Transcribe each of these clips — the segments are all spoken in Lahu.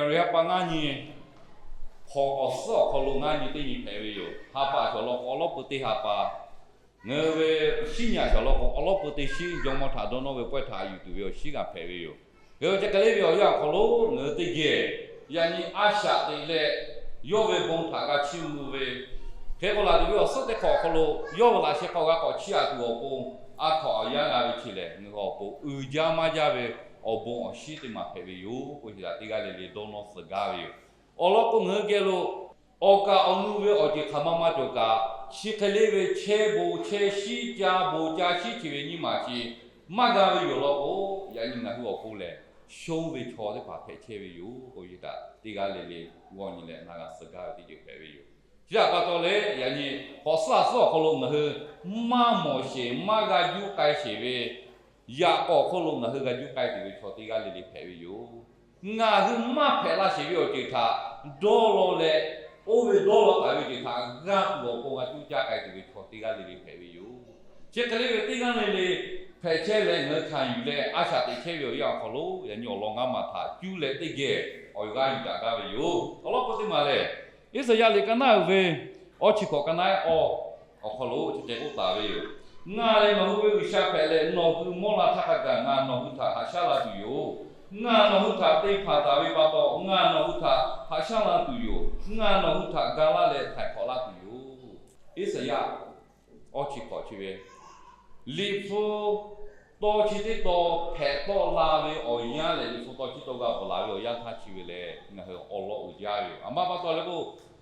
January ha pa ngaˇ nyi hk'awꞈ awˬ suhˉ awˬ hk'aw lo ngaˇ nyi teˇ nyi hpehꞈ ve yoˬ. Ha pa shawˍ law k'o, awˉ lawˉ peu teˇ ha pa, ngaˬ hui ve shinˉ nyi shawˍ law k'o, awˉ lawˉ peu teˇ shinˉ, jawˇmawˇ htaꞈ dawˇ nawˇ ve pawehˇ htaꞈ yuˬ tuˬ ve awˬ shinˉ g'a hpehꞈ ve yoˬ. Hk'e k'o, chi hk'e le ve awˬ yanˇ awˬ hk'aw lo ngaˬ hui teˇ geh yaꞈ nyi a shaꞈ teꞈ leh, yawˇ ve bon htaꞈ g'a chiˇ mvuh ve, hk'e k'o laˬ tuˬ ve awˬ suhˉ teˇ hk'awꞈ awˬ hk'aw lo yawˇ ve laꞈ sheh hk'aw g'a k'awꞈ chiˇ aꞈ tuˬ awˬ pon, a hkaw awˬ yanˇ g'a ve chi lehˬ, ngaˬ hui awˬ pon uiˍ jaˇ maˇ jaˇ ve awˬ bon awˬ shinˉ teˇ maˬ hpehꞈ ve yoˬ k'oˆ ve htaꞈ teˇ g'aˇ le le dawˇ nawˇ suh gaˇ ve yoˬ. Awˬ lawn k'o, ngaˬ hui geh lo awˬ kaˍ awˬ nu ve awˬ ceuˬ hk'aˬ ma ma cawˬ kaꞈ, chi hk'e le ve chehˇ bon chehˇ shinˉ, ca bon ca shinˉ chi ve nyiˇ maˬ chi maˇ g'a ve yoˬ law k'o, yaꞈ nyi ngaˬ hui awˬ pon lehˬ, shonˇ ve chaw teˇ hpaˍ hpehꞈ chehˇ ve yoˬ k'oˆ ve htaꞈ teˇ g'aˇ le le g'aw nyi leh na g'a suh gaˇ ve teˇ ceuˬ hpehꞈ ve yoˬ. Chi htaꞈ pa taw leh, yaꞈ nyi k'awꞈ suhˉ a suhˉ awˬ hk'aw lo ngaˬ hui maˇ mawˬ sheˍ, maˇ g'a juˇ k'ai sheˍ ve, yaꞈ k'aw awˬ hk'aw lo ngaˬ hui g'a juˇ k'ai tuˬ ve chaw teˇ g'aˇ le le hpehꞈ ve yoˬ. Ngaˬ hui maˇ hpehꞈ la sheˍ ve awˬ ceuˬ htaꞈ dawˇ law leh, oˇ ve dawˇ law taˍ ve ceuˬ htaꞈ g'a tuˬ awˬ pon g'a juˇ caˇ k'ai tuˬ ve chaw teˇ g'aˇ le le hpehꞈ ve yoˬ. Chi hk'e le ve teˇ g'aˇ le le hpehꞈ chehˇ leh ngaˬ hui hkanˍ yuˬ leh a shaꞈ teꞈ chehˇ ve awˬ yanˇ awˬ hk'aw lo, yaꞈ nyi awˬ lawn ngaˇ maˬ htaꞈ cuˇ leh teˇ geh awˬ g'aˇ yuˬ daꞈ gaˇ ve yoˬ. Awˬ lawn k'o teˇ maˬ lehˬ, Iˉsaˍyaˆ liꞈ ka naˉ uiˍ ve awˇ chi hkawꞈ ka naˉ awˇ awˬ hk'aw lo chi hk'e k'oˆ taˍ ve yoˬ. Ngaˬ lehˬ nawˬ hui ve G'uiˬsha hpehꞈ leh, nawˬ hui mawˇ la htaˇ hk'a gaˬ ngaˬ nawˬ hui htaꞈ haꞈ shaˉ la tuˬ yoˬ. Ngaˬ nawˬ hui htaꞈ te hpanˍ taˍ ve pa taw, ngaˬ nawˬ hui htaꞈ haꞈ shaˉ la tuˬ yoˬ. Ngaˬ nawˬ hui htaꞈ ga laˇ leh htaiˍ hk'awꞈ laˇ tuˬ yoˬ. Iˉsaˍyaˆ awˇ chi hkawꞈ chi ve, Liꞈ hpu tawˇ chi teˇ taw hpehꞈ tawˆ la ve awˬ yanˇ lehˬ, Liꞈ hpu tawˇ chi taw g'a bvuhꞈ laˬ ve awˬ yanˇ htaˇ chi ve lehˬ, ngaˬ hui awˬ lawn uiˍ jaˇ ve yoˬ. Aˬ ma pa taw leh k'o,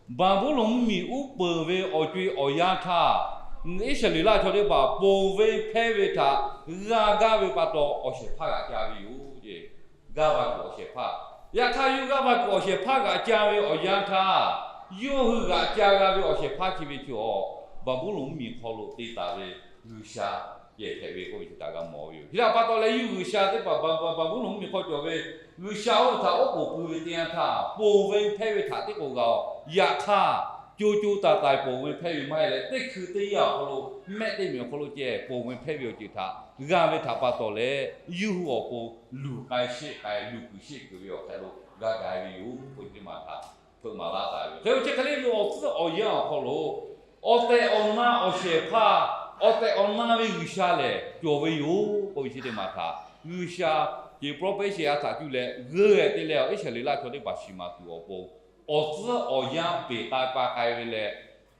Baˍbuˍlonˍ mvuhˇmiˬ uˉ peunˍ ve awˬ co e awˬ yanˇ htaˇ, Iˉsaˍreˍlaˆ chaw teˇ hpaˍ ponˬ ve hpehˇ ve htaꞈ g'a gaˇ ve pa taw, awˬ shehˍ hpaˇ g'aꞈ ca ve yoˬ. G'aˇ va kuiˬ awˬ shehˍ hpaˇ, yaꞈ hk'aˇ yawˇ g'aˇ va kuiˬ awˬ shehˍ hpaˇ g'aꞈ ca ve awˬ yanˇ htaˇ, yawˇ hui g'aꞈ ca g'a ve awˬ shehˍ hpaˇ chi ve chi awˬ, Baˍbuˍlonˍ mvuhˇmiˬ hk'aw lo te taˍ ve G'uiˬsha yehˬ hpehꞈ ve k'oˆ ve chi htaꞈ g'a mawˬ ve yoˬ. Chi htaꞈ pa taw leh, yawˇ Baˍbuˍlonˍ mvuhˇmiˬ hk'aw cawˬ ve G'uiˬsha oˇ ve htaꞈ oˉ k'oˍ pui ve teˇ yanˇ htaˇ, ponˬ ve hpehˇ ve htaꞈ teˇ k'o g'a-oˬ. Yaꞈ hk'aˇ, co co taiˍ taiˍ ponˬ ve hpehˇ ve maˇ heˆ leh, teˇ hkui teˇ yanˇ awˬ hk'aw lo, mehˆ teˇ meꞈ awˬ hk'aw lo ceh ponˬ ve hpehˇ ve awˬ ceuˬ htaꞈ g'a ve htaꞈ pa taw leh, yawˇ hui awˬ pon luˬ k'ai sheˆ k'ai, luˬ kuiˬ sheˆ kuiˬ ve awˬ hk'aw lo g'a ga ve yoˬ k'oˆ ve teˇ maˬ htaꞈ hpeuꞈ maˍ laˇ taˍ ve yoˬ. Hk'e k'o, chi hk'e le ve awˬ tcuhˉ awˬ yanˇ awˬ hk'aw lo, awˬ tehˬ awˬ na awˬ shehˍ hpaˇ, awˬ tehˬ awˬ na ve G'uiˬsha lehˬ cawˬ ve yoˬ k'oˆ ve chi teˇ maˬ htaꞈ G'uiˬsha, ceuˬ prophet Iˉsaˍyaˆ htaꞈ cuˇ leh g'euˆ-e te leh, Iˉsaˍreˍlaˆ chaw teˇ hpaˍ shiˍ maˍ tuˬ awˬ pon, awˬ tcuhˉ awˬ yanˇ peˬ k'ai pa k'ai ve leh,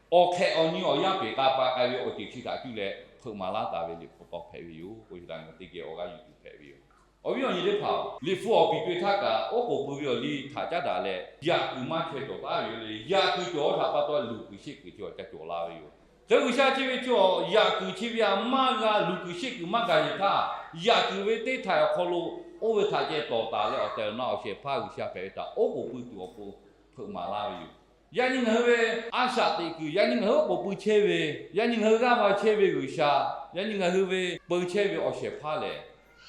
awˬ hk'ehꞈ awˬ nyi awˬ yanˇ peˬ k'ai pa k'ai ve awˬ ceuˬ chi htaꞈ cuˇ leh hpeuꞈ maˍ laˇ taˍ ve Liꞈ hpu tawˇ hpehꞈ ve yoˬ k'oˆ ve htaꞈ ngaˬ hui teˇ geh awˬ g'aˇ yuˬ tuˬ hpehꞈ ve yoˬ. Awˬ viˉ awˬ nyi teˇ hpaˍ, Liꞈ hpu awˬ piˍ co e htaˇ kaꞈ oˉ k'oˍ pui ve awˬ liˇ htaꞈ caˉ daꞈ leh, yaꞈ kuiˬ maˇ chaweh cawˬ taˉ ve yoˬ le. Yaꞈ kuiˬ cawˬ htaꞈ pa taw luˬ kuiˬ sheˆ kuiˬ chi awˬ ca cawˬ la ve yoˬ. Hk'e G'uiˬsha chi ve chi awˬ yaꞈ kuiˬ chi ve htaꞈ maˇ g'a, luˬ kuiˬ sheˆ kuiˬ maˇ g'a yeˬ htaˇ, yaꞈ kuiˬ ve teˇ htaiꞈ awˬ hk'aw lo oˇ ve htaꞈ ceh tawˍ taˍ leh, awˬ tehˬ awˬ na awˬ shehˍ hpaˇ G'uiˬsha hpehꞈ ve htaꞈ oˉ k'oˍ pui tuˬ awˬ pon hpeuꞈ maˍ laˇ ve yoˬ. Yaꞈ nyi ngaˬ hui ve a shaꞈ teꞈ kuiˬ, yaꞈ nyi ngaˬ hui oˉ k'oˍ pui chehˇ ve, yaꞈ nyi ngaˬ hui g'aˇ va chehˇ ve G'uiˬsha, yaꞈ nyi ngaˬ hui ve peu chehˇ ve awˬ shehˍ hpaˇ lehˬ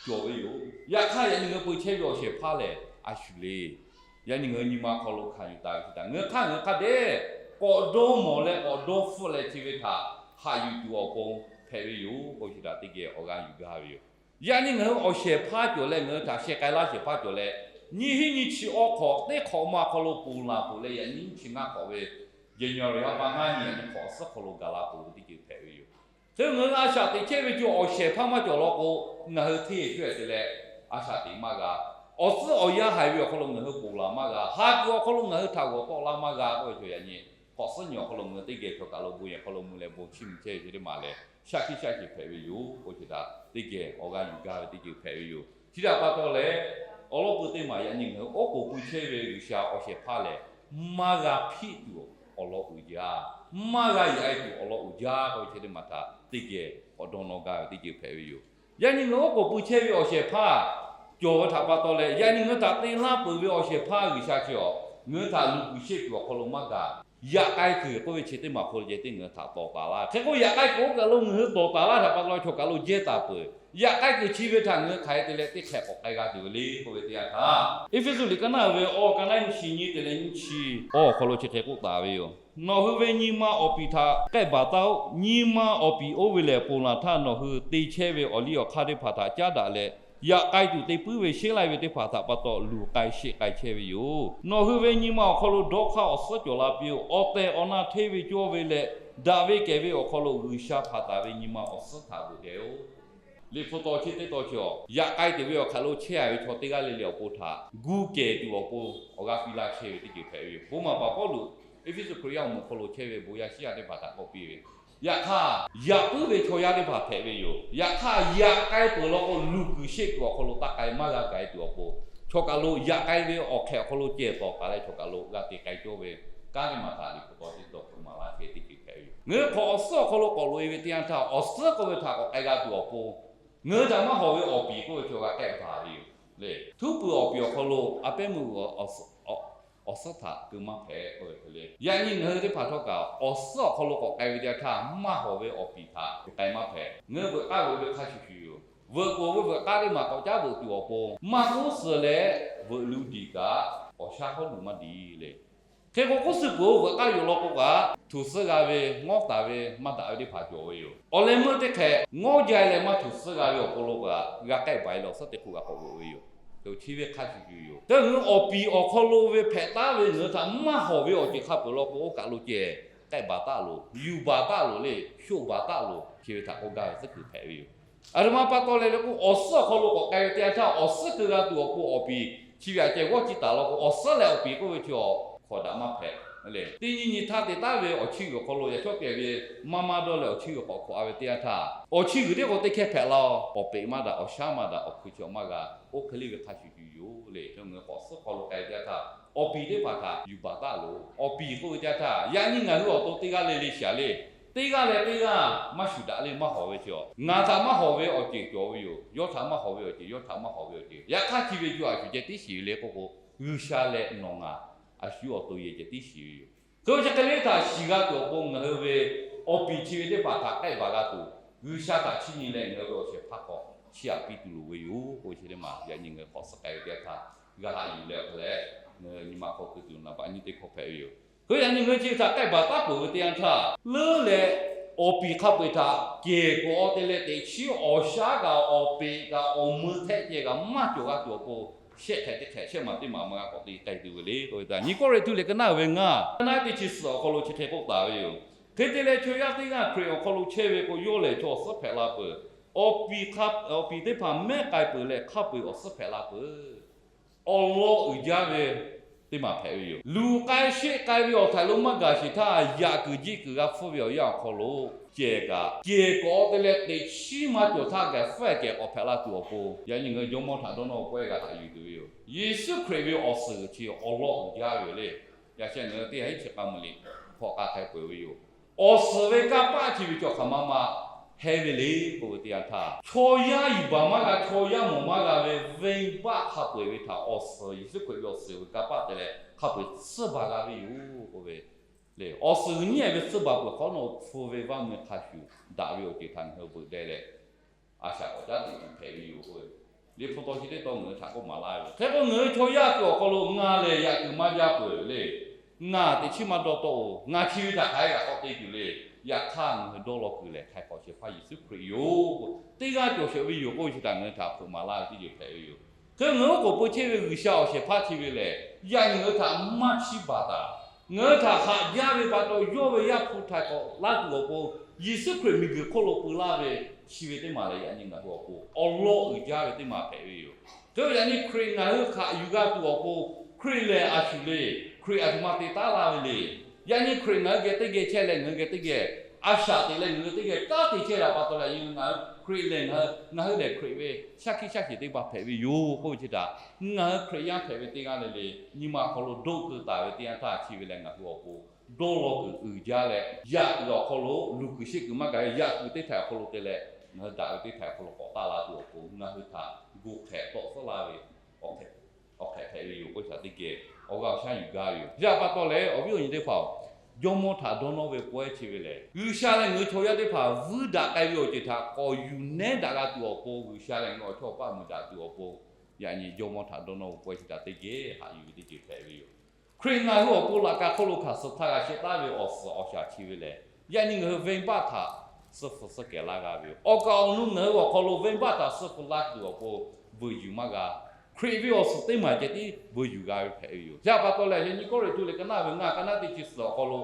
cawˬ ve yoˬ. Yaꞈ hk'aˇ, yaꞈ nyi ngaˬ hui peu chehˇ ve awˬ shehˍ hpaˇ lehˬ a shuˍ le. Yaꞈ nyi ngaˬ hui nyi ma hk'aw lo hkanˍ yuˬ taˍ ve chi htaꞈ ngaˬ hui hk'aˇ ngaˬ hui hk'a dehꞈ k'awꞈ dawˇ mawˬ leh k'awꞈ dawˇ hpfuhˆ leh chi ve htaꞈ haꞈ yuˬ tuˬ awˬ pon hpehꞈ ve yoˬ k'oˆ ve chi htaꞈ teˇ geh awˬ g'aˇ yuˬ gaˇ ve yoˬ. Yaꞈ nyi ngaˬ hui awˬ shehˍ hpaˇ cawˬ leh, ngaˬ hui htaꞈ sheh k'ai laˇ shehˍ hpaˇ cawˬ leh, nyiˇ hinˉ nyiˇ chi awˇ hk'awꞈ teˇ hk'awꞈ ma hk'aw lo ponˬ laˬ peuˬ leh, yaꞈ nyi nyiˇ chi ngaˇ hk'awꞈ ve January ha pa ngaˇ nyi yaꞈ nyi hk'awꞈ suhˉ hk'aw lo gaˬ la peuˬ ve teˇ ceuˬ hpehꞈ ve yoˬ. Hk'e ngaˬ hui a shaꞈ teꞈ chehˇ ve cawˬ awˬ shehˍ hpaˇ maˇ cawˬ law k'o, ngaˬ hui hteˇ ceuˬ te leh a shaꞈ teꞈ maˇ g'a. Awˬ tcuhˉ awˬ yanˇ haiˬ ve awˬ hk'aw lo ngaˬ hui ponˬ laˬ maˇ g'a. Ha kuiˬ awˬ hk'aw lo ngaˬ hui htaꞈ g'awˬ tawˆ laˇ maˇ g'a k'oˆ ve chaw yaꞈ nyi hk'awꞈ suhˉ nyi awˬ hk'aw lo ngaˬ hui teˇ geh chaw kaˬ lo bon yehˬ hk'aw lo mui leh bon chiˇ mvuh chehˇ ve chi teˇ maˬ lehˬ, shaˉ hkiˆ shaˉ sheˍ hpehꞈ ve yoˬ k'oˆ ve chi htaꞈ teˇ geh awˬ g'aˇ yuˬ gaˇ ve teˇ ceuˬ hpehꞈ ve yoˬ. Chi htaꞈ pa taw leh, awˬ lawn peu teˇ maˬ yaꞈ nyi ngaˬ hui oˉ k'oˍ pui chehˇ ve G'uiˬsha awˬ shehˍ hpaˇ lehˬ, maˇ g'a hpiˆ tuˬ awˬ lawn uiˍ jaˇ, maˇ g'a yaꞈ e tuˬ awˬ lawn uiˍ jaˇ k'oˆ ve chi teˇ maˬ htaꞈ teˇ geh k'awꞈ dawˇ nawˇ gaˇ ve teˇ ceuˬ hpehꞈ ve yoˬ. Yaꞈ nyi ngaˬ hui oˉ k'oˍ pui chehˇ ve awˬ shehˍ hpaˇ cawˬ ve htaꞈ pa taw leh, yaꞈ nyi ngaˬ hui htaꞈ te laˇ peuˬ ve awˬ shehˍ hpaˇ G'uiˬsha chi awˬ, ngaˬ hui htaꞈ luˬ kuiˬ sheˆ kuiˬ awˬ hk'aw lo maˇ gaˬ. Yaꞈ k'ai kuiˬ k'oˆ ve chi teˇ maˬ hk'aw lo ceh tiˉ ngaˬ hui htaꞈ tawˍ taˍ laˇ. Hk'e k'o, yaꞈ k'ai kuiˬ oˇ kaˬ lo ngaˬ hui tawˍ taˍ laˇ htaꞈ pa taw chaw kaˬ lo jehˇ taˍ peuˬ. Yaꞈ k'ai kuiˬ chi ve htaꞈ ngaˬ hui hk'aˬ hk'e te leh teˇ hk'ehꞈ k'awꞈ k'ai g'a tuˬ ve le k'oˆ ve teˇ yanˇ htaˇ, Eˇfeˇsuꞈ liꞈ ka naˉ uiˍ ve awˇ ka naˉ nyiˇ chi nyiˇ te leh nyiˇ chi awˇ awˬ hk'aw lo chi hk'e k'oˆ taˍ ve yoˬ. Nawˬ hui ve nyi ma awˬ piˍ htaꞈ k'ehˆ baˬ taˉ-oˆ. Nyi ma awˬ piˍ oˇ ve lehˬ, ponˬ laˬ htaˇ nawˬ hui te chehˇ ve awˬ liˇ awˬ hk'aˇ teˇ hpaˍ htaꞈ caˉ daꞈ leh, Yaꞈ k'ai tuˬ te puiˉ ve sheˉ laiˇ ve teˇ hpaˍ htaꞈ pa taw luˬ k'ai sheˆ k'ai chehˇ ve yoˬ. Nawˬ hui ve nyi ma awˬ hk'aw lo dawˇ hk'aˇ awˬ suhˉ cawˬ la piˇ-oˬ. Awˬ tehˬ awˬ na hteˇ ve cawˇ ve leh, daꞈ ve kehˬ ve awˬ hk'aw lo G'uiˬsha hpanˍ taˍ ve nyi ma awˬ suhˉ htaꞈ veuꞈ deh-oˬ. Liꞈ hpu taw chi teˇ taw chi awˬ, yaꞈ k'ai tuˬ ve awˬ hk'aˬ lo chehˇ a ve chaw teˇ g'aˇ le le awˬ pon htaꞈ gu kehˬ tuˬ awˬ pon awˬ g'aˇ piˇ laˇ chehˇ ve teˇ ceuˬ hpehꞈ ve yoˬ. Bon maˍ paˍ Pawˇluꞈ Eˇfeˇsuꞈ Hkriꞈ yaˇ awˬ moˍ awˬ hk'aw lo chehˇ ve bon yaˇ shiˉ yaˇ teˇ hpaˍ htaꞈ k'oˆ piˇ ve, yaꞈ hk'aˇ, yaꞈ puiˉ ve chaw yaˇ teˇ hpaˍ hpehꞈ ve yoˬ. Yaꞈ hk'aˇ, yaꞈ k'ai peuˬ law k'o, luˬ kuiˬ sheˆ kuiˬ awˬ hk'aw lo taˇ k'ai maˇ g'a gaˬ-e tuˬ awˬ pon, chaw kaˬ lo yaꞈ k'ai ve awˬ hk'ehꞈ awˬ hk'aw lo cehˬ tawˍ taˍ leh chaw kaˬ lo g'a te k'ai cawˇ ve kanˉ teˇ maˬ htaꞈ liꞈ hpu taw teˇ taw hpeuꞈ maˍ laˇ chehˇ teˇ ceuˬ hpehꞈ ve yoˬ. Ngaˬ hui hk'awꞈ awˬ suhˉ awˬ hk'aw lo k'awꞈ loꞈ-e ve teˇ yanˇ htaˇ, awˬ suhˉ k'oˆ ve htaꞈ k'awꞈ k'ai g'a tuˬ awˬ pon, ngaˬ hui htaꞈ maˇ hawˍ ve awˬ piˍ k'oˆ ve chaw g'a k'ehˆ taˍ ve yoˬ le. Htuˉ puiˍ awˬ piˍ awˬ hk'aw lo a pehˉ meuˇ awˬ suhˉ htaꞈ keu maˇ hpehꞈ k'oˆ ve hk'e le. Yaꞈ nyi ngaˬ hui teˇ hpaˍ htawˇ kaꞈ awˬ suhˉ awˬ hk'aw lo k'awꞈ k'ai ve teˇ yanˇ htaˇ, maˇ hawˍ ve awˬ piˍ htaꞈ k'ai maˇ hpehꞈ. Ngaˬ hui veuꞈ k'aˇ veuꞈ ve hk'a shuˍ shuˍ yoˬ. Veuꞈ k'oˍ ve veuꞈ k'aˇ teˇ maˬ k'awꞈ caˉ veuꞈ tuˬ awˬ pon, maˇ k'oˆ suhˍ leh veuꞈ lu diˬ kaꞈ, awˬ shaˉ hawˉ luˬ maˇ diˬ le. Hk'e k'o, k'oˆ suhˍ peuˬ-oˬ, veuꞈ k'aˇ yoˬ law k'o kaꞈ, htuꞈ suhˉ g'a ve, ngawˉ taˍ ve, maˇ daꞈ ve teˇ hpaˍ cawˬ ve yoˬ. Awˬ leh meuˇ teˇ hk'e ngawˉ jaˇ leh maˇ htuꞈ suhˉ g'a ve awˬ hk'aw lo kaꞈ, g'a k'ehˆ baˬ-e leh awˬ suhˉ teˇ hk'oˆ g'a k'awꞈ veuꞈ ve yoˬ. Chi ve hk'a shuˍ shuˍ yoˬ. Te ngaˬ hui awˬ piˍ awˬ hk'aw lo ve hpehꞈ taˉ ve ngaˬ hui htaꞈ maˇ hawˍ ve awˬ ceuˬ hk'a peuˬ law k'o, oˇ kaˬ lo ceh k'ehˆ baˬ taˉ loˬ, yuˬ baˬ taˉ loˬ le, shoˆ baˬ taˉ loˬ, chi ve htaꞈ k'oˆ gaˇ ve tcuhˉ kuiˬ hpehꞈ ve yoˬ. Aˬ htoꞈ ma pa taw leh le k'o, awˬ suhˉ awˬ hk'aw lo k'awꞈ k'ai ve teˇ yanˇ htaˇ, awˬ suhˉ keu g'a tuˬ awˬ pon awˬ piˍ chi ve aꞈ ceh g'awˇ ciˇ taˍ law k'o, awˬ suhˉ leh awˬ piˍ k'oˆ ve chi awˬ hk'awꞈ daꞈ maˇ hpehꞈ le. Teˇ nyi nyi htaˇ te taˉ ve awˬ chiˇ g'uiˬ awˬ hk'aw lo yaꞈ shawˉ kehˬ ve maˇ maˇ dawˇ leh awˬ chiˇ g'uiˬ k'awꞈ hk'awꞈ a ve teˇ yanˇ htaˇ, awˬ chiˇ g'uiˬ teˇ k'o teˇ hkehˇ hpehꞈ la-oˬ, awˬ peꞈ maˇ daꞈ, awˬ shaˉ maˇ daꞈ, awˬ hkui chi maˇ g'a, oˇ hk'e le ve hk'a shuˍ shuˍ yoˬ le. Ngaˬ hui k'awꞈ suhˉ hk'aw lo k'ai ve teˇ yanˇ htaˇ, awˬ piˍ teˇ hpaˍ htaꞈ yuˬ baˬ taˉ loˬ. Awˬ piˍ k'oˆ ve teˇ yanˇ htaˇ, yaꞈ nyi ngaˬ hui awˬ to teˇ g'aˇ le le shaˍ le. Teˇ g'aˇ leh teˇ g'aˇ maˇ shuˍ daꞈ le maˇ hawˍ ve chi awˬ, ngaˬ htaꞈ maˇ hawˍ ve awˬ ceuˬ cawˬ ve yoˬ. Yawˇ htaꞈ maˇ hawˍ ve awˬ ceuˬ, yawˇ htaꞈ maˇ hawˍ ve awˬ ceuˬ. Yaꞈ hk'aˇ chi ve co a shuˍ ceh tiˉ shiˍ ve le k'oˆ k'o, G'uiˬsha leh nawˬ ngaˬ a shu awˬ to yehˬ ceh tiˉ shiˍ ve yoˬ. Hk'e te leh htaꞈ shiˍ g'a tuˬ awˬ pon ngaˬ hui ve awˬ piˍ chi ve teˇ hpaˍ htaꞈ k'ehˆ baˬ g'a tuˬ, G'uiˬsha htaꞈ chiˇ nyi leh ngaˬ hui ve awˬ shehˍ hpaˇ hk'aw chiˇ aꞈ piˇ tuˬ loˍ ve yoˬ k'oˆ ve chi teˇ maˬ yaꞈ nyi ngaˬ hui k'awꞈ suhˉ k'ai ve teˇ yanˇ htaˇ g'a haꞈ yuˬ leh hk'e leh, nyi ma hk'aw keu tuˬ naˍ baꞈ nyiˇ teˇ hkawˇ hpehꞈ ve yoˬ. Hk'e yaꞈ nyi ngaˬ hui chi ve htaꞈ k'ehˆ baˬ taˉ peuˬ ve teˇ yanˇ htaˇ, leuˉ leh awˬ piˍ hk'a peu-eˬ htaꞈ kehˬ k'awꞈ te leh teꞈ chiˉ awˬ shaˉ kaꞈ awˬ peꞈ kaꞈ awˬ mui htehˆ ceh kaꞈ maˇ cawˬ g'a tuˬ awˬ pon, shehˆ hk'ehꞈ teˇ hk'ehꞈ shehˆ maˬ teˇ maˬ maˇ g'a k'awꞈ te k'ai tuˬ ve le k'oˆ ve htaꞈ nyi Kawˇrenˍhtuˆ liꞈ ka naˉ uiˍ ve ngaˇ, ka naˉ teˇ chi suhˍ awˬ hk'aw lo chi hk'e k'oˆ taˍ ve yoˬ. Hk'e te leh chaw yaˇ teˇ g'aˇ Hkriꞈ awˬ hk'aw lo chehˇ ve k'o, yawˇ lehˬ chaw awˬ suhˉ hpehꞈ la peuˬ. Awˬ piˍ hk'a, awˬ piˍ teˇ hpaˍ mehˉ k'ai peuˬ leh hk'a peu-eˬ awˬ suhˉ hpehꞈ la peuˬ. Awˬ lawn uiˍ jaˇ ve teˇ maˬ hpehꞈ ve yoˬ. Luˬ k'ai sheˆ k'ai ve awˬ htaiˍ lo maˇ gaˬ sheˍ htaˇ, yaꞈ kuiˬ jiˆ kuiˬ g'a hpfuhˇ ve awˬ yanˇ awˬ hk'aw lo cehˬ kaꞈ kehˬ k'awꞈ te leh teꞈ chiˉ maˇ cawˬ htaˇ gaˬ hpfuhˇ kehˬ k'awꞈ hpehꞈ la tuˬ awˬ pon, yaꞈ nyi ngaˬ hui jawˇmawˇ htaꞈ dawˇ nawˇ ve pawehˇ g'a haꞈ yuˬ tuˬ ve yoˬ. Yeˍsuˆ Hkriꞈ ve awˬ suhˍ chi awˬ lawn uiˍ jaˇ ve yoˬ le. Yaꞈ sheh ngaˬ hui teˇ ha iˉ chi k'a meuˍ liꞈ hk'aw k'a hk'e peu-eˬ ve yoˬ. Awˬ suhˍ ve kanˇ paˆ chi ve cawˬ hk'aˬ ma ma heh ve le k'oˆ ve teˇ yanˇ htaˇ, chaw yaˇ yuˬ baˬ maˇ g'a, chaw yaˇ mawˬ maˇ g'a ve venˇbaˆ hk'a peu-eˬ ve htaꞈ awˬ suhˍ, Yeˍsuˆ Hkriꞈ ve awˬ suhˍ ve kanˇ paˆ te leh hk'a peu-eˬ tsuhˇ baˬ g'a ve yoˬ k'oˆ ve le. Awˬ suhˍ nyiˉ-ehˍ ve tsuhˇ baˬ peuˬ hk'awꞈ nawˉ hpu ve vaˇ mui hk'a shuˍ daꞈ ve awˬ ceuˬ htaꞈ ngaˬ hui veuꞈ deh leh, a shaꞈ k'awꞈ caˉ teꞈ tuˬ hpehꞈ ve yoˬ k'oˆ ve, Liꞈ hpu taw chi teˇ taw ngaˬ hui htaꞈ k'oˆ maˍ laˇ ve. Hk'e k'o, ngaˬ hui chaw yaˇ kuiˬ awˬ hk'aw lo ngaˬ lehˬ yaꞈ kuiˬ maˇ jaˇ peuˬ le. Ngaˬ teꞈ chiˉ maˇ dawˇ tawˆ-oˬ. Ngaˬ chi ve htaꞈ hk'aˬ hk'e g'a k'awꞈ te tuˬ le. Yaꞈ hk'aˇ, ngaˬ hui dawˇ law kuiˬ lehˬ, htaiˍ hk'awꞈ shehˍ hpaˇ Yeˍsuˆ Hkriꞈ yoˬ. Teˇ g'aˇ cawˬ shehˍ ve yoˬ k'oˆ ve chi htaꞈ ngaˬ hui htaꞈ hpeuꞈ maˍ laˇ ve teˇ ceuˬ hpehꞈ ve yoˬ. Hk'e ngaˬ hui k'oˍ pui chehˇ ve G'uiˬsha awˬ shehˍ hpaˇ chi ve lehˬ, yaꞈ nyi ngaˬ hui htaꞈ maˇ chiˇ baˬ taˍ. Ngaˬ hui htaꞈ haꞈ jaˇ ve pa taw, yawˇ ve Yaˇ hpu htaiˍ k'awꞈ laˇ tuˬ awˬ pon, Yeˍsuˆ Hkriꞈ miˬguiˬ hk'oˆ lo peu laˇ ve chi ve teˇ maˬ lehˬ, yaꞈ nyi ngaˬ hui awˬ pon awˬ lawn uiˍ jaˇ ve teˇ maˬ hpehꞈ ve yoˬ. Hk'e yaꞈ nyi Hkriꞈ ngaˬ hui htaꞈ yuˬ g'a tuˬ awˬ pon, Hkriꞈ lehˬ a shuˍ le. Hkriꞈ a htoꞈ ma te taˉ laˇ ve le. Yaꞈ nyi Hkriꞈ ngaˬ hui geh teˇ geh chehˇ leh, ngaˬ hui geh teˇ geh a shaꞈ teꞈ leh, ngaˬ hui geh teˇ geh kanˉ te chehˇ ve pa taw leh, ngaˬ hui Hkriꞈ lehˬ, ngaˬ hui lehˬ Hkriꞈ ve shaˉ hkiˆ shaˉ sheˍ teˇ hpaˍ hpehꞈ ve yoˬ k'oˆ ve chi htaꞈ, ngaˬ hui Hkriꞈ yaˇ hpehꞈ ve teˇ g'aˇ le le nyi ma awˬ hk'aw lo dawˇ keu taˍ ve teˇ yanˇ htaˇ, chi ve lehˬ ngaˬ hui awˬ pon dawˇ law kuiˬ uiˍ jaˇ leh, yaꞈ kuiˬ awˬ hk'aw lo luˬ kuiˬ sheˆ kuiˬ maˇ gaˬ ve yaꞈ kuiˬ teˇ htaiꞈ awˬ hk'aw lo te leh, ngaˬ hui daꞈ ve teˇ htaiꞈ awˬ hk'aw lo k'awꞈ taˆ la tuˬ awˬ pon ngaˬ hui htaꞈ gu hk'ehꞈ tawˆ suhˉ laˇ ve awˬ hk'ehꞈ hpehꞈ ve yoˬ k'oˆ ve htaꞈ teˇ geh awˬ g'aˇ awˬ shaˉ yuˬ gaˇ ve yoˬ. Chi htaꞈ pa taw leh, awˬ viˉ awˬ nyi teˇ hpaˍ-oˬ, jawˇmawˇ htaꞈ dawˇ nawˇ ve pawehˇ chi ve lehˬ, G'uiˬsha leh ngaˬ hui chaw yaˇ teˇ hpaˍ vuiˇ daꞈ k'ai ve awˬ ceuˬ htaꞈ k'awꞈ yuˬ nehˉ daꞈ g'a tuˬ awˬ pon, G'uiˬsha leh ngaˬ hui awˬ chawˇ awˬ paˆ mui daꞈ tuˬ awˬ pon, yaꞈ nyi jawˇmawˇ htaꞈ dawˇ nawˇ ve pawehˇ chi htaꞈ teˇ geh haꞈ yuˬ ve teˇ ceuˬ hpehꞈ ve yoˬ. Hkriꞈ ngaˬ hui awˬ pon laꞈ ka hk'oˆ lo hkanˍ suh htaˇ g'a shehˍ taˉ ve awˬ suhˍ awˬ shaˍ chi ve lehˬ, yaꞈ nyi ngaˬ hui venˇbaˆ htaꞈ suh hpu suh kehˬ laˇ g'a ve yoˬ. Awˬ kaˍ awˬ nu ngaˬ hui awˬ hk'aw lo venˇbaˆ htaꞈ suh hpu laˇ tuˬ awˬ pon, veuˬ yuˬ maˇ g'a. Hkriꞈ ve awˬ suhˍ teˇ maˬ ceh tiˉ veuˬ yuˬ g'a ve hpehꞈ ve yoˬ. Yaꞈ pa taw leh, yaꞈ nyi Kawˇrenˍhtuˆ liꞈ ka naˆ ve ngaˇ, ka naˆ teˇ chi suhˍ awˬ hk'aw lo,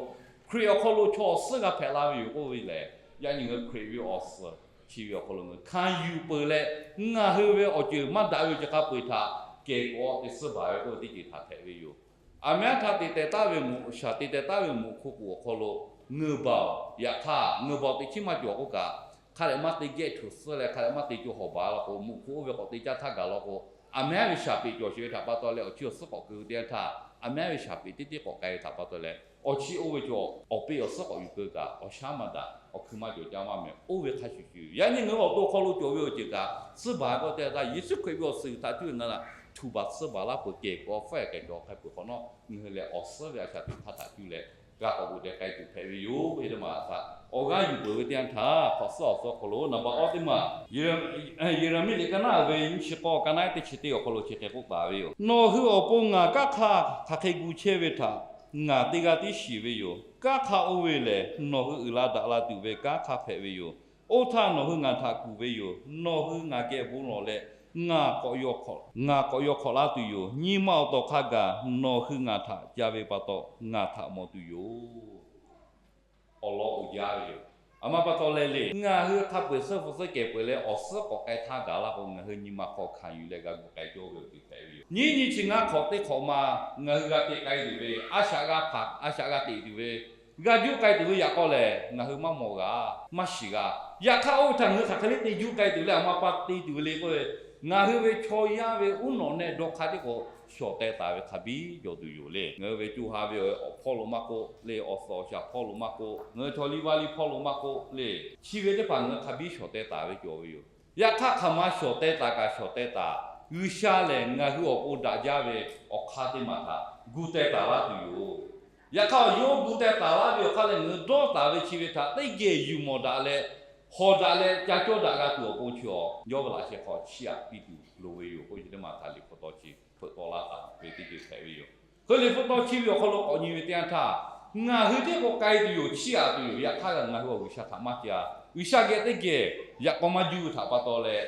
Hkriꞈ awˬ hk'aw lo chaw awˬ suhˉ g'a hpehꞈ la ve yoˬ k'oˆ ve lehˬ, yaꞈ nyi ngaˬ hui Hkriꞈ ve awˬ suhˍ chi ve awˬ hk'aw lo ngaˬ hui hkanˍ yuˬ peuˬ leh, ngaˬ hui ve awˬ ceuˬ maˇ daꞈ ve awˬ ceuˬ hk'a peu-eˬ htaꞈ kehˬ k'awꞈ te suhˉ baˬ ve k'oˆ ve teˇ ceuˬ htaꞈ hpehꞈ ve yoˬ. Aˬ meˉ htaˇ te teh taˉ ve mvuhꞈ shaˍ, te teh taˉ ve mvuhꞈ hko k'oˍ awˬ hk'aw lo, ngeuˍ baoˬ, yaꞈ hk'aˇ ngeuˍ baoˬ teꞈ chiˉ maˇ cawˬ k'oˆ kaꞈ, hk'a dehꞈ maˇ te geh htuꞈ suhˉ leh hk'a dehꞈ maˇ te co hawˍ baˬ la k'o, mvuhꞈ hko oˇ ve k'awꞈ te caˇ htaˇ gaˬ la k'o, aˬ meˉ ve shaˍ peꞈ cawˬ sheˍ ve htaꞈ pa taw leh awˬ chi awˬ suhˉ k'awꞈ keu ve teˇ yanˇ htaˇ, aˬ meˉ ve shaˍ peꞈ teˇ teˇ k'awꞈ k'ai ve htaꞈ pa taw leh, awˬ chi oˇ ve cawˬ awˬ peˆ awˬ suhˉ k'awꞈ yuˬ keu kaꞈ, awˬ shaˉ maˇ daꞈ, awˬ hkui maˇ cawˬ caˇ maˇ meh, oˇ ve hk'a shuˍ shuˍ. Yaꞈ nyi ngaˬ hui awˬ to awˬ hk'aw lo cawˬ ve awˬ ceuˬ kaꞈ suhˉ baˬ k'o te ta Yeˍsuˆ Hkriꞈ ve awˬ suhˍ htaꞈ cuˇ ve ngaˬ htaꞈ htuꞈ baˬ suhˉ baˬ laˇ peuˬ, kehˬ k'awꞈ faiˉ kehˬ cawˬ hk'a peu-eˬ hk'awꞈ nawˉ, ngaˬ hui lehˬ awˬ suhˉ ve a shaꞈ teꞈ hk'aˇ htaꞈ cuˇ leh g'a k'awꞈ bvuhꞈ deh k'ai tuˬ hpehꞈ ve yoˬ. Hk'e te maˬ htaꞈ awˬ g'aˇ yuˬ peuˬ ve teˇ yanˇ htaˇ, hk'awꞈ suhˉ awˬ suhˉ hk'aw lo naˍ baꞈ awˇ teˇ maˬ, Yeˍraˍmiˆ liꞈ ka naˆ ve nyiˇ chi k'awˇ, ka naˆ teˇ chi teˇ awˬ hk'aw lo chi hk'e k'oˆ taˍ ve yoˬ. Nawˬ hui awˬ pon ngaˬ kanˉ hk'aˇ hk'aˬ hk'e gu chehˇ ve htaꞈ ngaˬ teˇ g'aˇ tiˉ shiˍ ve yoˬ. Kanˉ hk'aˇ oˇ ve lehˬ, nawˬ hui uiˍ la daꞈ la tuˬ ve kanˉ hk'aˇ hpehꞈ ve yoˬ. Oˇ htaˇ nawˬ hui ngaˬ htaꞈ kuˬ ve yoˬ. Nawˬ hui ngaˬ geh bon lawˬ leh, ngaˬ k'awꞈ yaw hk'awꞈ laˇ tuˬ yoˬ. Nyi ma awˬ tawˍ hk'a gaˬ nawˬ hui ngaˬ htaꞈ ca ve pa taw, ngaˬ htaꞈ mawˬ tuˬ yoˬ. Awˬ lawn uiˍ jaˇ ve yoˬ. Aˬ ma pa taw leh le, ngaˬ hui hk'a peu-eˬ suhˉ hpu suhˉ kehˬ peuˬ leh awˬ suhˉ k'awꞈ k'ai htaˇ gaˬ laˇ k'o, ngaˬ hui nyi ma hk'aw hkanˍ yuˬ leh g'a gu k'ai cawˇ ve awˬ ceuˬ hpehꞈ ve yoˬ. Nyiˇ nyi chi ngaˇ hk'awꞈ teˇ hk'awꞈ ma ngaˬ hui g'a te k'ai tuˬ ve, a shaꞈ g'a hpaˍ a shaꞈ g'a teꞈ tuˬ ve, g'a juˇ k'ai tuˬ ve yaꞈ k'aw lehˬ, ngaˬ hui maˇ mawˬ g'a, maˇ shiˍ g'a. Yaꞈ hk'aˇ oˇ ve htaꞈ ngaˬ hui hk'aˬ hk'e le te juˇ k'ai tuˬ leh aˬ ma pa te tuˬ ve le k'oˆ ve, ngaˬ hui ve chaw yaˇ ve uˉ nawꞈ neh dawˇ hk'aˇ tiˉ k'o shawˍ teh taˍ ve hk'a biˇ cawˬ tuˬ yoˬ le. Ngaˬ hui ve co ha ve awˬ hpawˇ lo maˇ k'oˆ le, awˬ suhˍ awˬ shaˍ hpawˇ lo maˇ k'oˆ, ngaˬ hui chaw liˇ vaˇ liˇ hpawˇ lo maˇ k'oˆ le, chi ve teˇ hpaˍ ngaˬ hui hk'a biˇ shawˍ teh taˍ ve cawˬ ve yoˬ. Yaꞈ hk'aˇ hk'aˬ ma shawˍ teh taˍ kaꞈ shawˍ teh taˍ, G'uiˬsha lehˬ ngaˬ hui awˬ pon daꞈ jaˇ ve awˬ hk'aˇ teˇ maˬ htaꞈ gu teh taˍ laˇ tuˬ yoˬ. Yaꞈ hk'aˇ awˬ yawˇ gu teh taˍ laˇ ve awˬ hk'aˇ lehˬ, ngaˬ hui dawˇ taˍ ve chi ve htaꞈ teˇ geh yuˬ mawˬ daꞈ leh, hawˍ daꞈ leh ca cawˇ daꞈ g'a tuˬ awˬ pon chi awˬ yawˇ ve laꞈ sheh hk'aw chiˇ aꞈ piˇ tuˬ loˍ ve yoˬ k'oˆ ve chi teˇ maˬ htaꞈ Liꞈ hpu taw chi hpeuꞈ tawˆ laˇ taˍ ve teˇ ceuˬ hpehꞈ ve yoˬ. Hk'e Liꞈ hpu taw chi ve awˬ hk'aw lo k'awꞈ nyi ve teˇ yanˇ htaˇ, ngaˬ hui tiˉ k'o k'ai tuˬ yoˬ, chiˇ aꞈ tuˬ yoˬ. Yaꞈ hk'aˇ ngaˬ hui awˬ G'uiˬsha htaꞈ maˇ ca. G'uiˬsha geh teˇ geh yaꞈ k'aw maˇ juˇ ve htaꞈ pa taw leh,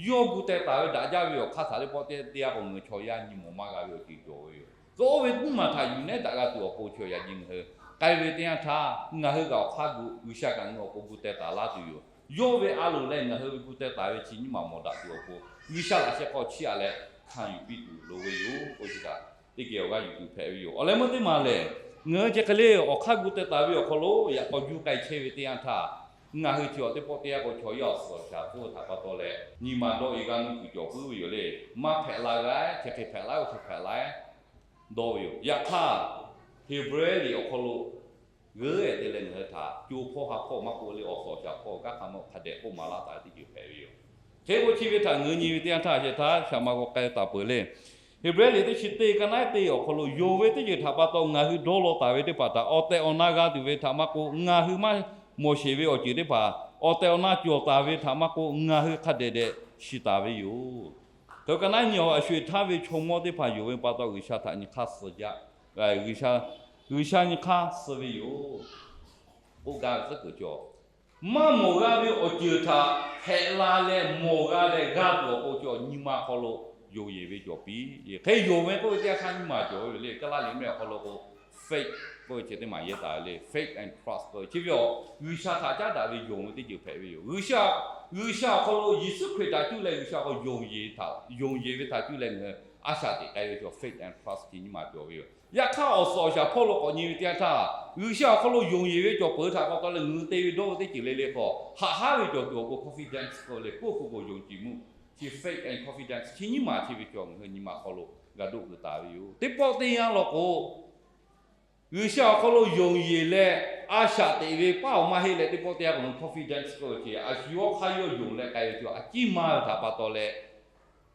yawˇ gu teh taˍ ve daꞈ jaˇ ve awˬ hk'aˇ htaꞈ teˇ pawˆ teˇ yanˇ k'o ngaˬ hui chaw yaˇ nyi mawˬ maˇ g'a ve awˬ ceuˬ cawˬ ve yoˬ. K'o oˇ ve teˇ maˬ htaꞈ yuˬ nehˉ daꞈ g'a tuˬ awˬ pon chi awˬ yaꞈ nyi ngaˬ hui k'ai ve teˇ yanˇ htaˇ, ngaˬ hui kaꞈ awˬ hk'aˇ gu, G'uiˬsha kaꞈ ngaˬ hui awˬ pon gu teh taˍ laˇ tuˬ yoˬ. Yawˇ ve a loˍ leh ngaˬ hui ve gu teh taˍ ve chi nyiˇ maˬ mawˬ daꞈ tuˬ awˬ pon, G'uiˬsha laꞈ sheh hk'aw chiˇ aꞈ leh hkanˍ yuˬ piˇ tuˬ loˍ ve yoˬ k'oˆ ve htaꞈ teˇ geh awˬ g'aˇ yuˬ tuˬ hpehꞈ ve yoˬ. Awˬ leh meuˇ teˇ maˬ lehˬ, ngaˬ hui chi hk'e le awˬ hk'aˇ gu teh taˍ ve awˬ hk'aw lo yaꞈ k'aw juˇ k'ai chehˇ ve teˇ yanˇ htaˇ, ngaˬ hui chi awˬ teˇ pawˆ teˇ yanˇ k'o chaw yaˇ awˬ suhˍ awˬ shaˍ htaꞈ pa taw leh nyi ma dawˇ e g'aˇ nuˇ kuiˬ cawˬ puiˉ ve yoˬ le. Maˇ hpehꞈ la g'a, chi hk'e hpehꞈ la, oˇ hk'e hpehꞈ la dawˇ ve yoˬ. Yaꞈ hk'aˇ, Heˍbrehˇ liꞈ awˬ hk'aw lo g'euˆ-e te leh ngaˬ hui htaꞈ co hpawˇ ha hpawˇ maˇ k'oˆ le, awˬ suhˍ awˬ shaˍ hpawˇ kanˉ hk'a ma hk'a dehꞈ k'oˆ maˍ laˇ taˍ ve teˇ ceuˬ hpehꞈ ve yoˬ. Hk'e k'o chi ve htaꞈ ngaˬ hui nyi ve teˇ yanˇ htaˇ shehˍ htaˇ shaˍ ma g'aw k'ai taˍ peuˬ le. Heˍbrehˇ liꞈ teˇ chi teˇ ka naˆ teˇ awˬ hk'aw lo yonˍ ve teˇ ceuˬ htaꞈ pa taw ngaˬ hui dawˇ law taˍ ve teˇ hpaˍ htaꞈ awˬ tehˬ awˬ na g'a tuˬ ve htaꞈ maˇ k'oˆ, ngaˬ hui maˇ mawˬ sheˍ ve awˬ ceuˬ teˇ hpaˍ awˬ tehˬ awˬ na cawˬ taˍ ve htaꞈ maˇ k'oˆ, ngaˬ hui hk'a dehꞈ dehꞈ shiˍ taˍ ve yoˬ. Hk'e ka naˆ nyi awˬ a sho-eˬ htaˇ ve chaw mawˇ teˇ hpaˍ yonˍ ve pa taw G'uiˬsha htaꞈ nyi hk'aˇ suh jaˇ, G'uiˬsha, G'uiˬsha nyi hk'aˇ suh ve yoˬ. K'oˆ gaˇ ve tcuhˉ kuiˬ cawˬ. Maˇ mawˬ g'a ve awˬ ceuˬ htaꞈ hpehꞈ la leh mawˬ g'a leh g'a tuˬ awˬ pon cawˬ nyi ma hk'aw lo yonˍ yeˬ ve cawˬ piˇ. Hk'e yonˍ ve k'oˆ ve teˇ yanˇ htaˇ nyiˇ maˬ cawˬ ve le. Kaˇlaˇ liꞈ mehˆ awˬ hk'aw lo k'o, faith k'oˆ ve chi teˇ maˬ yehˇ taˍ ve le. Faith and trust k'oˆ ve chi ve awˬ G'uiˬsha htaꞈ caˉ daꞈ ve yonˍ ve teˇ ceuˬ hpehꞈ ve yoˬ. G'uiˬsha, G'uiˬsha awˬ hk'aw lo Yeˍsuˆ Hkriꞈ htaꞈ cuˇ leh G'uiˬsha hk'aw yonˍ yeˬ htaꞈ, yonˍ yeˬ ve htaꞈ cuˇ leh ngaˬ hui a shaꞈ teꞈ k'ai ve cawˬ faith and trust chi nyiˇ maˬ cawˬ ve yoˬ. Yaꞈ hk'aˇ awˬ suhˍ awˬ shaˍ hpawˇ lo k'awꞈ nyi ve teˇ yanˇ htaˇ, G'uiˬsha awˬ hk'aw lo yonˍ yeˬ ve cawˬ peuˬ htaꞈ pa taw leh ngaˬ hui te ve dawˇ ve teˇ ceuˬ le le k'o, haꞈ haˉ ve cawˬ tuˬ awˬ pon confidence k'oˆ ve le, k'oˆ k'o k'o yonˍ ciˍ mvuhˇ chi faith and confidence chi nyiˇ maˬ chi ve cawˬ ngaˬ hui nyi ma hk'aw lo g'a doˆ keu taˍ ve yoˬ. Teˇ pawˆ teˇ yanˇ law k'o, G'uiˬsha awˬ hk'aw lo yonˍ yeˬ leh a shaꞈ teꞈ ve paˉ awˬ maˇ heˆ leh teˇ pawˆ teˇ yanˇ k'o confidence k'oˆ ve chi a shu yawˇ hk'aˇ yawˇ yonˍ leh k'ai ve chi a ciˉ maˇ ve htaꞈ pa taw leh,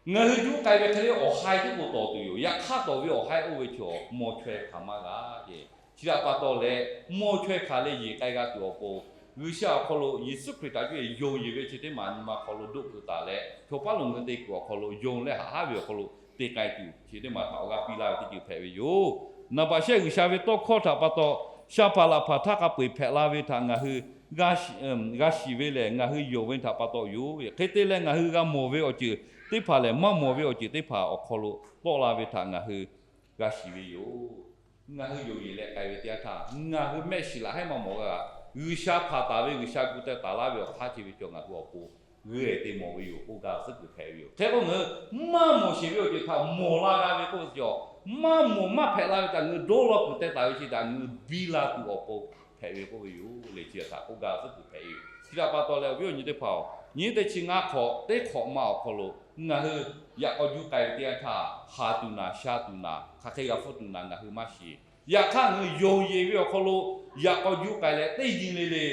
ngaˬ hui juˇ k'ai ve hk'e le awˬ haiˬ tiˉ k'o tawˍ tuˬ yoˬ. Yaꞈ hk'aˇ tawˍ ve awˬ haiˬ oˇ ve chaw mawˇ chaweh hkanˍ maˇ g'a ce. Chi htaꞈ pa taw leh, mawˇ chaweh hkanˍ leh yeˬ k'ai g'a tuˬ awˬ pon, G'uiˬsha awˬ hk'aw lo Yeˍsuˆ Hkriꞈ htaꞈ cuˇ yeˬ yonˍ yeˬ ve chi teˇ maˬ nyi ma hk'aw lo doˆ keu taˍ leh, chaw paˉ lo ngaˬ hui te kuiˬ awˬ hk'aw lo yonˍ leh haꞈ haˉ ve awˬ hk'aw lo te k'ai tuˬ chi teˇ maˬ htaꞈ awˬ g'aˇ piˇ laˇ ve teˇ ceuˬ hpehꞈ ve yoˬ. Naˍ baꞈ shehˆ G'uiˬsha ve tawˇ hkawˇ htaꞈ pa taw, sha hpaˍ laꞈ hpaˍ htaˇ k'a peu-eˬ hpehꞈ la ve htaꞈ ngaˬ hui g'a shiˍ ve lehˬ, ngaˬ hui yonˍ ve htaꞈ pa taw yoˬ. Hk'e te leh ngaˬ hui g'a mawˬ ve awˬ ceuˬ teˇ hpaˍ lehˬ, maˇ mawˬ ve awˬ ceuˬ teˇ hpaˍ awˬ hk'aw lo tawˆ la ve htaꞈ ngaˬ hui g'a shiˍ ve yoˬ. Ngaˬ hui yonˍ yeˬ leh k'ai ve teˇ yanˇ htaˇ, ngaˬ hui mehˆ shiˍ laꞈ hehˉ maˇ mawˬ g'a g'a. G'uiˬsha hpanˍ taˍ ve, G'uiˬsha gu teh taˍ laˇ ve awˬ hk'aˇ chi ve cawˬ ngaˬ hui awˬ pon g'uiˬ te mawˬ ve yoˬ k'oˆ gaˇ tcuhˉ kuiˬ hpehꞈ ve yoˬ. Hk'e k'o, ngaˬ hui maˇ mawˬ sheˍ ve awˬ ceuˬ htaꞈ mawˬ la g'a ve k'oˆ ve cawˬ, maˇ mawˬ maˇ hpehꞈ la ve htaꞈ ngaˬ hui dawˇ law kuiˬ teh taˍ ve chi htaꞈ ngaˬ hui biˇ la tuˬ awˬ pon hpehꞈ ve k'oˆ ve yoˬ le. Chi htaꞈ k'oˆ gaˇ tcuhˉ kuiˬ hpehꞈ ve yoˬ. Chi htaꞈ pa taw leh, awˬ viˉ awˬ nyi teˇ hpaˍ-oˬ, nyi teˇ chi ngaˇ hk'awꞈ teˇ hk'awꞈ ma awˬ hk'aw lo ngaˬ hui yaꞈ k'aw juˇ k'ai ve teˇ yanˇ htaˇ, haˍ tuˬ naˍ, sha tuˬ naˍ, hk'aˬ hk'e g'a hpfuhˆ tuˬ naˍ ngaˬ hui maˇ shiˍ. Yaꞈ hk'aˇ, ngaˬ hui yonˍ yeˬ ve awˬ hk'aw lo yaꞈ k'aw juˇ k'ai leh, teˇ nyi le le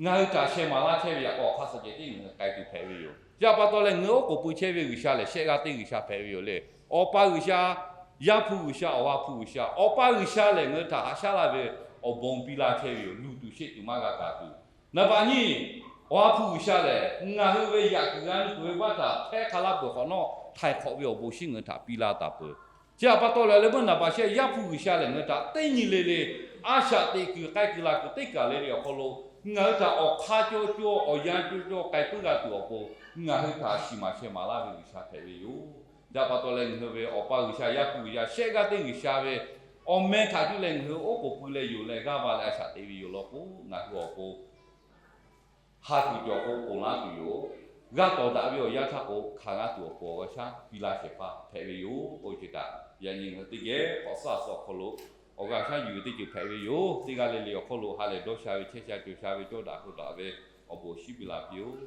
ngaˬ hui htaꞈ sheh maˍ laˇ chehˇ ve yaꞈ k'aw awˬ hk'aˇ suh ceh tiˉ ngaˬ hui k'ai tuˬ hpehꞈ ve yoˬ. Chi htaꞈ pa taw leh, ngaˬ hui oˉ k'oˍ pui chehˇ ve G'uiˬsha lehˬ, shehˆ g'aˇ teˇ G'uiˬsha hpehꞈ ve yoˬ le. Awˬ pa G'uiˬsha, Yaˇ hpu G'uiˬsha, Awˬ ha hpu G'uiˬsha. Awˬ pa G'uiˬsha lehˬ, ngaˬ hui htaꞈ haꞈ shaˉ laˇ ve awˬ bon piˇ laˇ chehˇ ve yoˬ. Luˬ tuˬ sheˆ tuˬ maˇ g'a gaˬ tuˬ. Naˍ baꞈ nyiˇ, Awˬ ha hpu G'uiˬsha lehˬ, ngaˬ hui ve yaꞈ kuiˬ g'a nuˇ kuiˬ ve vaˇ htaꞈ hpehˇ hk'a laˇ peuˬ hk'awꞈ nawˉ, htaiˍ hk'awꞈ ve awˬ bon shinˉ ngaˬ hui htaꞈ piˇ laˇ taˍ peuˬ. Chi htaꞈ pa taw leh, leh meuˇ naˍ baꞈ shehˆ Yaˇ hpu G'uiˬsha lehˬ, ngaˬ hui htaꞈ teˇ nyi le le a shaꞈ teꞈ kuiˬ k'ai kuiˬ la kuiˬ teˇ kaˬ le le awˬ hk'aw lo, ngaˬ hui htaꞈ awˬ hk'aˇ cawˇ cawˇ, awˬ yanˇ cawˇ cawˇ k'ai puiˉ g'a tuˬ awˬ pon, ngaˬ hui htaꞈ shiˍ maˍ sheh maˍ laˇ ve G'uiˬsha hpehꞈ ve yoˬ. Chi htaꞈ pa taw leh, ngaˬ hui ve Awˬ pa G'uiˬsha, Yaˇ hpu G'uiˬsha, shehˆ g'aˇ teˇ G'uiˬsha ve awˬ meh htaꞈ cuˇ leh ngaˬ hui oˉ k'oˍ pui leh yonˍ leh g'aˇ va leh a shaꞈ teꞈ ve yoˬ law k'o, ngaˬ hui awˬ pon ha kuiˬ cawˬ k'o, ponˬ laˇ tuˬ yoˬ. G'a tawˍ daꞈ ve awˬ yanˇ htaˇ k'o, hk'aˬ g'a tuˬ awˬ pon awˬ g'a shaˉ piˇ laˇ shehˍ hpaˇ hpehꞈ ve yoˬ k'oˆ ve ceuˬ htaꞈ, yaꞈ nyi ngaˬ hui teˇ geh k'awꞈ suhˉ a suh awˬ hk'aw lo awˬ g'a shaˉ yuˬ ve teˇ ceuˬ hpehꞈ ve yoˬ. Teˇ g'aˇ le le awˬ hk'aw lo ha lehˬ dawˇ sha ve, chehˇ sha cawˬ sha ve, cawˇ daꞈ hk'aw daꞈ ve awˬ bon awˬ shinˉ piˇ la piˇ-oˆ.